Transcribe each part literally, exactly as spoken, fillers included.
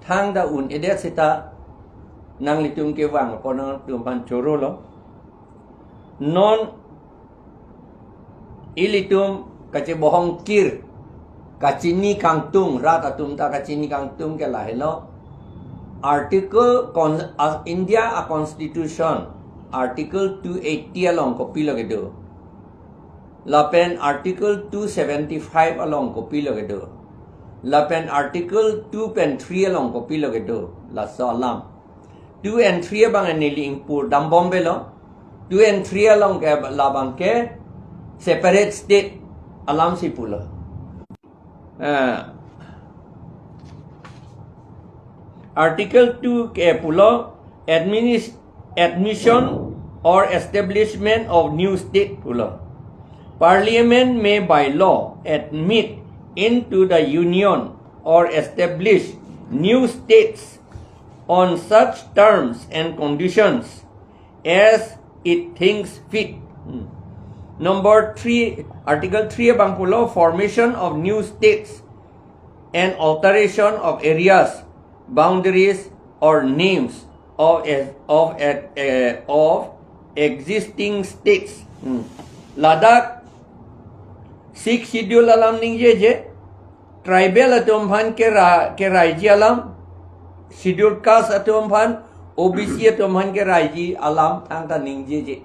thangta un-edet seta nanglitum kevang apot nangtum aphan chorolo. Non ilitum kachebohong kir, kachini kangtung, rat atum ta kachini kangtung ke lahelo. Article con-, uh, India a Constitution, Article two eighty along kopilo kedo. Lapen Article two seventy-five along kopilo kedo. Lapen Article two pen three along kopilo kedo. Laso alam. Two and three abang neli ingpur dambomvelo. Two and three along ke labang ke separate state alam si pulo. Ah, Article two ke pulo, administ-, admission or establishment of new state pulo. Parliament may by law admit into the Union or establish new states on such terms and conditions as it thinks fit. Hmm. Number three, Article three abang pulo, formation of new states and alteration of areas, boundaries or names of, of, of existing states. Hmm. Ladak Sixth Schedule alam ningjeje, tribal atum aphan kera-, keraiji alam, Schedule Caste atum aphan, O B C atum aphan keraiji alam thangta ningjeje.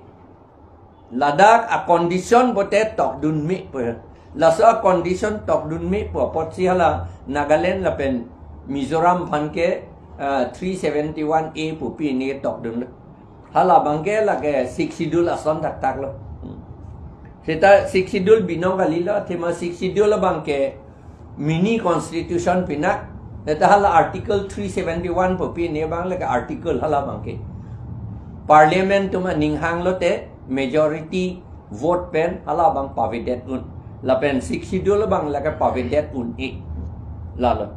Ladak a condition pote tokdunme pu. Laso a condition tokdunme pu apotsi hala Nagaland lapen Mizoram aphan ke, ah, three seventy-one A pu pine tokdun. Hala abang ke lake Sixth Schedule ason thakthak lo. Hmm. Seta Sixth Schedule binong kalilo, athema Sixth Schedule abang ke mini constitution pinak, seta hala Article three seventy-one pu pine abang lake article hala abang ke. Parliament atum aning hanglote majority vote pen hala abang pavedet un. Lapen Sixth Schedule abang lake pavedet un-e. Lalo.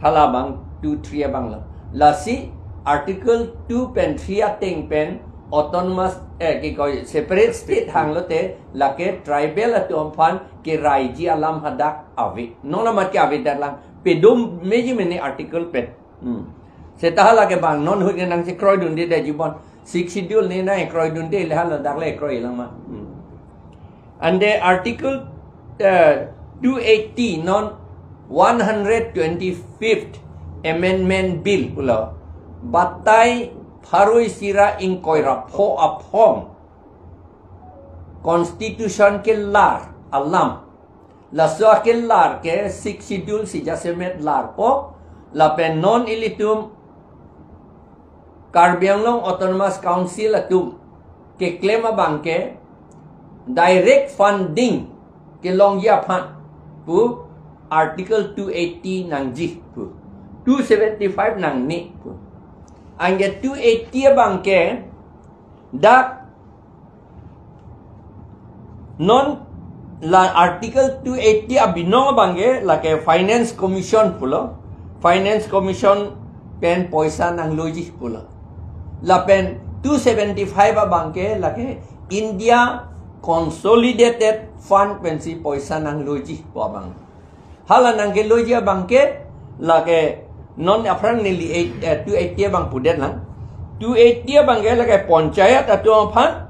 Hala abang two three abang lo. Lasi Article two pen three ateng pen autonomous, eh, kikoi separate state hanglote lake tribal atum aphan keraiji alam hadak ave. Non amat ke avedet lang. Pedum meji mene article pen. Hmm. Seta hala ke bang non ahut ke nangchekroidunde de jibon. Sixth Schedule ne nangkroidunde le hala dak le kroi lang ma. Hmm. And the Article, uh, two eighty non one hundred twenty-fifth Amendment Bill pulo. Batai pharo isi ra ingkoi ra pho aphong Constitution kelar alam. Laso akelar ke Sixth Schedule si jasemet larpo, lapen non ilitum Karbi Anglong Autonomous Council atum keklem abang ke direct funding kelongji aphan pu Article two eighty nangji pu, two seventy-five nangne pu. Anke two eighty abang ke dak non la Article two eighty abinong abang ke lake Finance Commission pulo. Finance Commission pen poisa nangloji pulo. Lapen two seventy-five abang ke lake India Consolidated Fund pensi poisa nangloji pu abang. Hala nangkeloji abang ke lake non aphrang neli eight, eh, two eighty abang pudet lang. Two eighty abang ke lake panchayat atum aphan,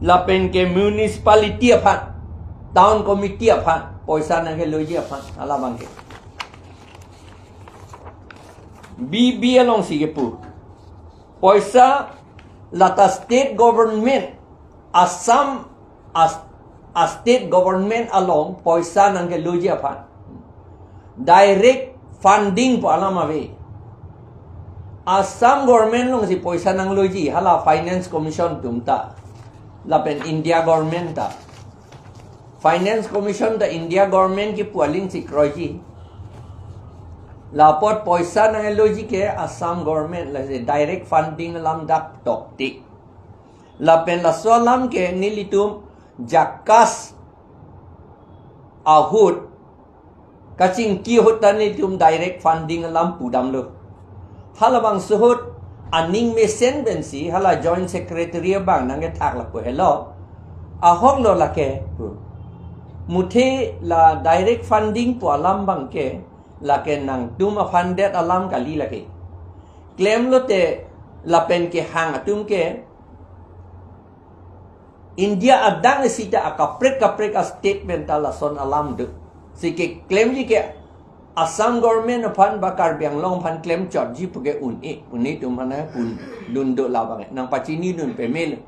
lapen ke municipality aphan, town committee aphan poisa nangkeloji aphan, hala abang ke. B B alongsi kepu. Poisa lata state government, Assam, as, a state government along poisa nangkeloji aphan. Direct funding pu alam ave. Assam government alongsi poisa nangloji, hala Finance Commission atum ta. Lapen India government ta. Finance Commission ta India government kipu alingsi kroiji. Lapot poisa nangloji ke Assam government, lasi direct funding alam dak toktik. Lapen laso alam ke nelitum JACAS ahut kachingki ahut ta nelitum direct funding alam pudamlo. Halabangso ahut aning mesen pensi hala Joint Secretary abang nangkethak lapu helo. Ahok lo lake pu. Muthe la direct funding pu alam abang ke Lake nangtum aphan det alam kali lake. Klemlote lapen kehang atum ke India adang isi ta akaprek kaprek a-state pen ta lason alam do. Si keklemji ke Assam government aphan ba Karbi Anglong aphan klem chotji puke un-e, un-e atum aphan pundun do labang ke. Nangpachinidun pamelo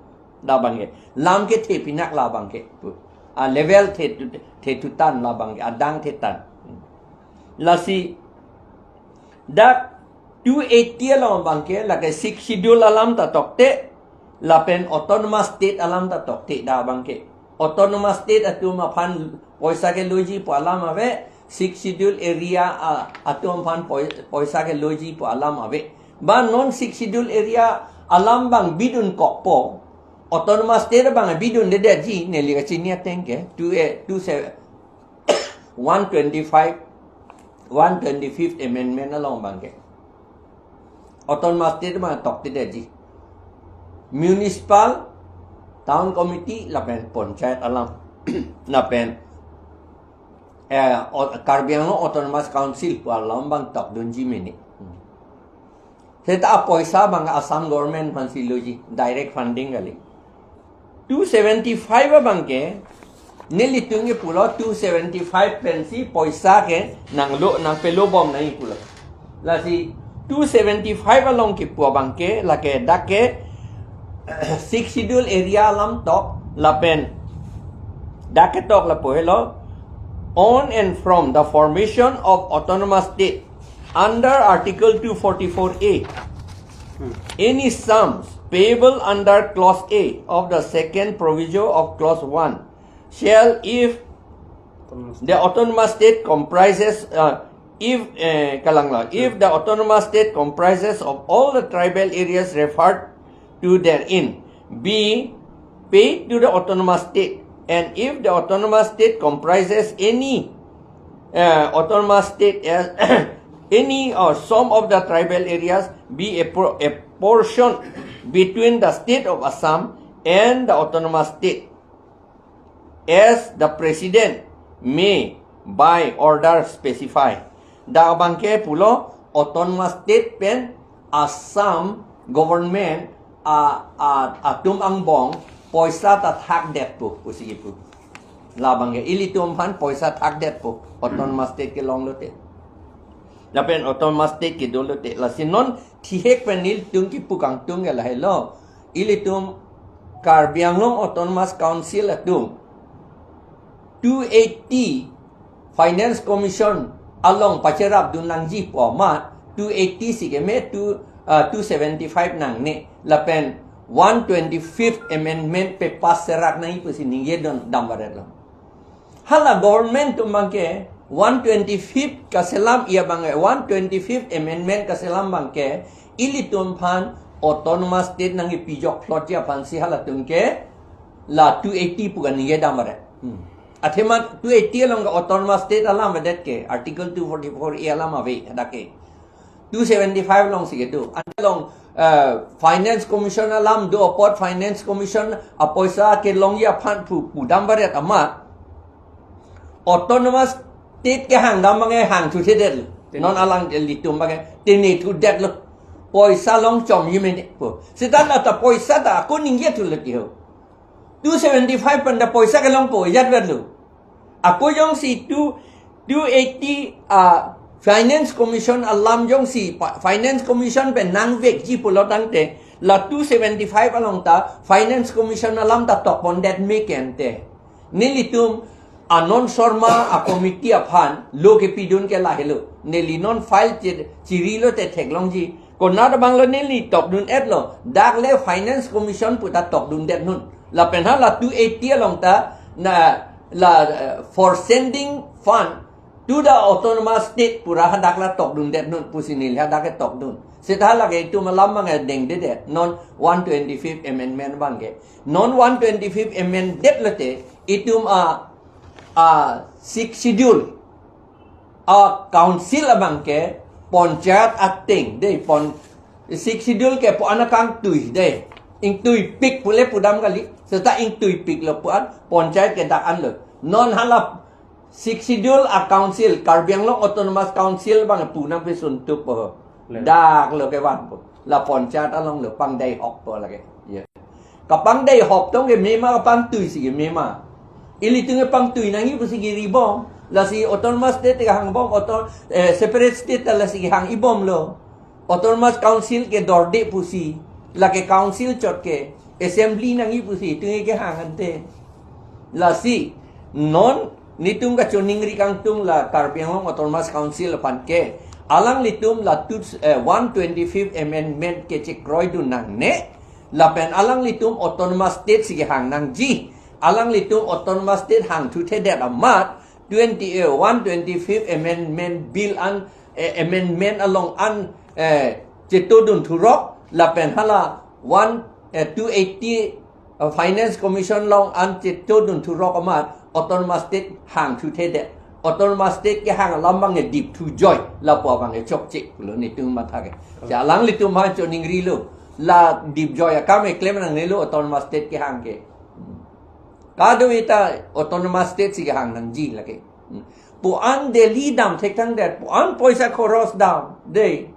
labang ke. Lam kethe pinak labang ke. A level the tu, the tutan labang ke. Adang the tan. Lasi dak two eighty along abang ke, lake Sixth Schedule alam ta tokte, lapen Autonomous State alam ta tokte dak abang ke. Autonomous State atum aphan poisa keloji pu alam ave, Sixth Schedule area, ah, atum aphan poi-, poisa keloji pu alam ave. Ba non Sixth Schedule area alam abang bidunkokpo, Autonomous State abang bidundedetji, neli kachini ateng ke, two, eh, two se-, one twenty-five, one twenty-fifth Amendment along abang ke. Autonomous State abang toktedetji. Municipal, Town Committee, lapen Panchayat alam. Lapen, eh, o-, Karbi Anglong Autonomous Council pu alam abang tokdunji mene. Seta apoisa abang Assam government aphansi loji, direct funding kali. Two seventy-five abang ke, nelitum ke pulo two seventy-five pensi poisa ke nanglo, nangpelobom nangji pulo. Lasi two seventy-five along kipu abang ke, lake dak ke Sixth Schedule area alam tok, lapen dak ketok lapu helo, on and from the formation of Autonomous State under Article two forty-four A, any sums payable under Clause A of the second proviso of Clause one shall, if the Autonomous State comprises, uh, if, eh, kalanglo, if the Autonomous State comprises of all the tribal areas referred to therein, be paid to the Autonomous State, and if the Autonomous State comprises any, uh, Autonomous State as any or some of the tribal areas, be appro-, apportioned between the State of Assam and the Autonomous State, as the President may by order specify. Dak abang ke pulo Autonomous State pen Assam government a, a, atum angbong poisa ta thakdetpo, pusi kipu. Labang ke ilitum aphan poisa thakdetpo, Autonomous State kelonglote. Lapen Autonomous State kedolote. Lasi non thihek pen nelitum kipu kangtung ke lahelo. Ilitum Karbi Anglong Autonomous Council atum two eighty Finance Commission along pacherapdun nangji pu amat, two eighty si keme, two, ah, two seventy-five nangne, lapen one twenty-fifth Amendment pepass serak nangji pusi ningjedun damvaretlo. Hala government atum abang ke one twenty-fifth kaselam, ia abang ke one twenty-fifth Amendment kaselam abang ke, ilitum aphan Autonomous State nangkepijok plotji aphansi halatum ke la two eighty pu kaningje damvaret. Hmm. Athema two eighty along ke Autonomous State alam avedet ke, Article two forty-four A alam ave, hadak ke. Two seventy-five alongsi kedo. Ante along, eh, Finance Commission alam do apot, Finance Commission apoisa kelongji aphan pu, pu damvaret amat, Autonomous State kehang dam abang ke hangthuthedet. Non alanglitum abang ke tenethudetlo. Poisa longchomji mene pu. Seta la ta poisa ta ako ningjethulo ti ho. Two seventy-five pen ta poisa kelongpo, ijat verlo. Ako jongsi two, two eighty, ah, Finance Commission alam jongsi, pa-, Finance Commission pen nangvekji pulo tangte, la two seventy-five along ta Finance Commission alam ta tokpondet me kente. Nelitum Anand Sharma a committee aphan lo kepidun ke lahelo. Neli non file chi-, chirilote theklongji. Konat abanglo neli tokdun-etlo. Dak le Finance Commission pu ta tokdundet non. Lapen hala two eighty along ta na la, eh, for sending fund to the Autonomous State pu ra hadak la tokdundet non pusi neli hadak ke tokdun. Seta lake itum alam abang ke dengdedet. Non one twenty-fifth Amendment abang ke. Non one twenty-fifth Amendment detlote itum a, a Sixth Schedule a council abang ke Panchayat ateng dei, pon Sixth Schedule ke pu-an akangtui dei. Ingtuipik pule pudam kali. Seta ingtuipiklo pu-an Panchayat ke dak anlo. Non hala Sixth Schedule a-council, Karbi Anglong Autonomous Council abang pu nangpesun tupo. Le. Dak lo kevanpo. La panchayat along lo pangdei hokpo lake. Ya. Kapangdei hok tong ke mema kapangtui si ke mema. Ilitum ke pangtui nangji pusi kiri bom. Lasi Autonomous State kehangbom, auto, eh, separate state ta lasi kehangibomlo. Autonomous Council ke dorde pusi. Lake council chot ke. Assembly nangji pusi. Itum ke kehang ante. Lasi non netum kachiningri kangtung la Karbi Anglong Autonomous Council aphan ke. Alanglitum la two, eh, one twenty-fifth Amendment ke chekroidun nangne. Lapen alanglitum Autonomous State si kehang nangji. Alanglitum Autonomous State hangthuthedet amat twenty, eh, one twenty-fifth Amendment Bill an, eh, amendment along an, eh, chetodun thurok lapen hala one, eh, two eighty, eh, Finance Commission along an chetodun thurok amat Autonomous State hangthuthedet. Autonomous State kehang alam abang edip thujoi lapu abang echokche lo netum matha ke. Si alanglitum aphan chiningrilo. La dipjoi akam eklem nangnelo Autonomous State kehang ke. Kadokave ta Autonomous State si kehang nangji lake. Pu-an Delhi dam thekthangdet, pu-an poisa khoros dam, dei.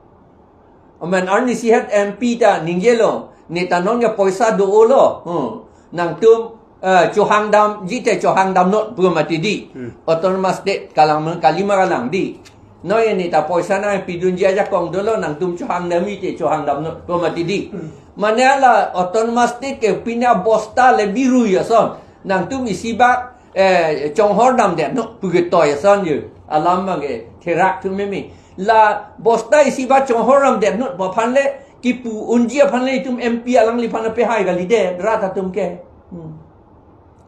Amen arnisi het M P ta ningjelo, ne ta non ke poisa do-olo. Hmm. Nangtum, eh, chohang damji te chohang damnot pu mati dei. Hmm. Autonomous State kalang men kalima kalang dei. Noi ne ta poisa nangpidunji ajakong dolo, nangtum chohang damji te chohang damnot pu mati dei. Hmm. Mane la Autonomous State ke pine bosta le biru ason. Nangtum isi bak, eh, chonghor damdetnot pu ke toi ason yo. Alam abang ke therak thu meme. La bosta isi bak chonghor damdetnot pu aphan le kipu unji aphan le itum M P alangliphan apehai kalidet rat atum ke. Hmm.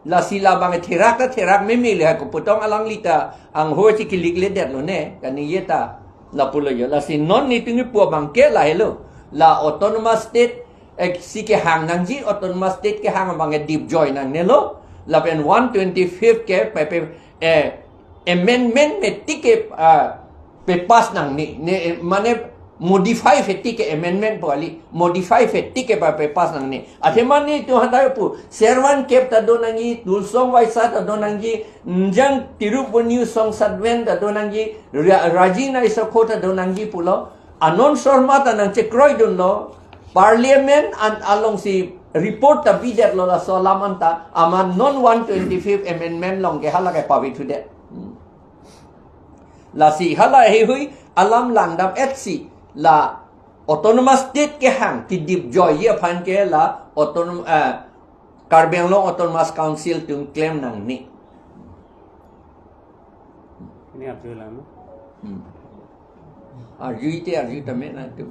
Lasi labang ke therak ta therak meme le ha koputong alangli ta angho chikilik ledet lo ne. Kaningje ta lapulo yo. Lasi non netum kipu abang ke lahelo. La Autonomous State, eh, si kehang nangji, Autonomous State kehang abang edipjoi nangnelo. Lapen one twenty-fifth ke pe, pe, eh, amendment metik ke, ah, pepass nangne, ne, eh, mane modify fetik ke amendment pu kali, modify fetik ke pa pepass nangne. Athema netum hadak pu, Sherwan Kep ta do nangji, Tuliram Vaish ta do nangji, Njang Tirup Boni Song Sadven ta do nangji, Ra-, Raji Naisokho ta do nangji pulo, Anand Sharma ta nangchekroidunlo, Parliament an alongsi report ta bidetlo laso alam anta, amat non one twenty-fifth Amendment along ke hala ke pavithudet. Hmm. Lasi hala heihui alam langdam-etsi la Autonomous State kehang kedipjoiji aphan ke la autonom-, eh, Karbi Anglong Autonomous Council atum klem nangne. Ini arju lang, no? Hmm. Arju ite arju tame nangtum.